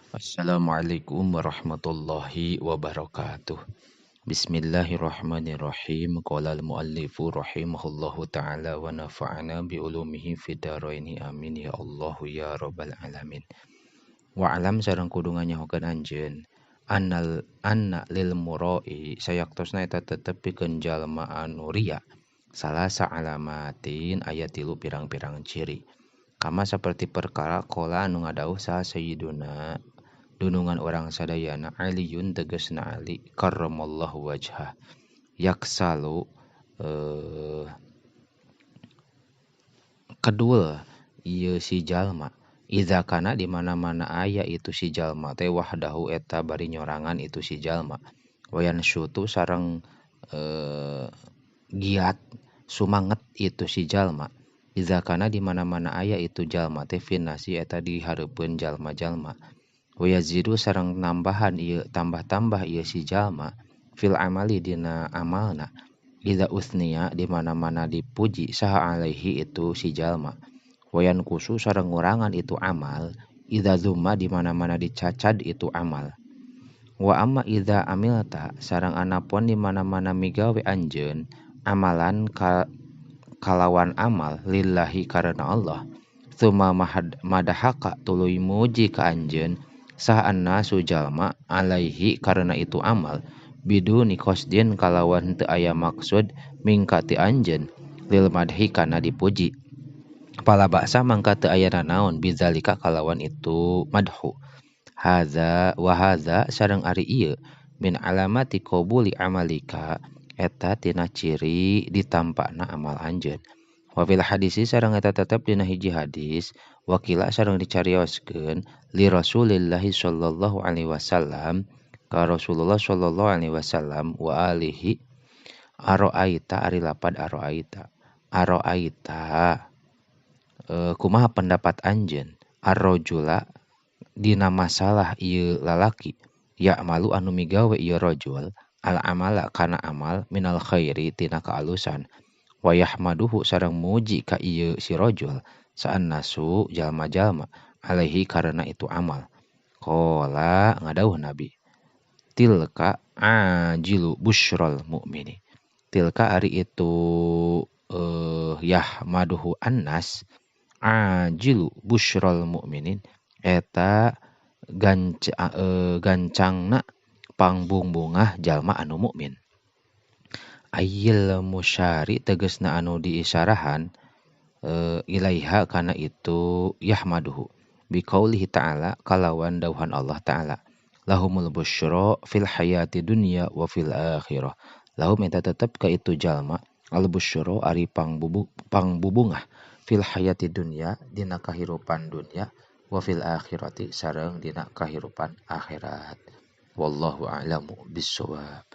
Assalamualaikum warahmatullahi wabarakatuh. Bismillahirrahmanirrahim. Qala al-muallifu rahimahullahu ta'ala wa nafa'ana bi ulumihi fid dharaini amin ya Allahu ya rabbal alamin. Wa alam sareng kudu nganyahokeun anjeun annal anna lil murai sayaktosna eta tetep pikeun jalma anu riya salasa alamatin aya tilu pirang-pirang ciri. Kama saperti perkara qala anu ngadawuh saha sayyiduna dunungan urang sadayana Aliyun tegesna Ali karramallahu wajhah yaksalu kedul ieu si jalma idza kana di mana-mana aya itu si jalma teh wahdahu eta bari nyorangan itu si jalma wayan syutu sareng giat sumanget itu si jalma idza kana di mana-mana aya itu jalma teh finasi eta dihareupeun jalma-jalma wayazidu sareng nambahan ieu tambah-tambah ieu si jalma fil amali dina amalna idza usniya di mana-mana dipuji saha alaihi itu si jalma wayan kusu sareng ngurangan itu amal idza dzumma di mana-mana dicacad itu amal wa amma idza amilta sareng anapun di mana-mana migawe anjeun amalan kalawan amal lillahi karena Allah tsumma madahaka tuluy muji ka anjeun sah annasu jalma alaihi karena itu amal biduni qasdin kalawan teu aya maksud mingka ti anjeun lil madhi kana dipuji pala baksa mangka teu aya nanaon bidzalika kalawan itu madhu hadza wa hadza sareng ari ieu min alamati qabuli amalika eta tina ciri ditampakna amal anjeun wa fil hadisi sareng eta tetep dina hiji hadis wakila sareng dicarioskeun li Rasulillahi sallallahu alaihi wasallam ka Rasulullah sallallahu alaihi wasallam wa alihi aroaita ari lapad aroaita aroaita kumaha pendapat anjeun arrojula dina masalah ieu lalaki ya malu anu migawe ieu rajul al amala kana amal minal khairi tina kaalusan wa yahmaduhu sareng muji ka ieu si rajul saan nasu jalma-jalma alaihi karena itu amal qala ngadawuh nabi tilka ajilu busyrol mukmini tilka ari itu yahmaduhu annas ajilu busyrol mukminin eta gancangna pangbungbungah jalma anu mukmin ayil musyari tegesna anu diisyarahan ilaiha kana itu yahmaduhu biqaulihi ta'ala kalawan dawuhan Allah ta'ala lahumul busyra fil hayati dunya wa fil akhirah lahum eta tetep ka itu jalma al busyra ari pangbubungah fil hayati dunya dina kahirupan dunya wa fil akhirati sareng dina kahirupan akhirat wallahu a'lamu bissawab.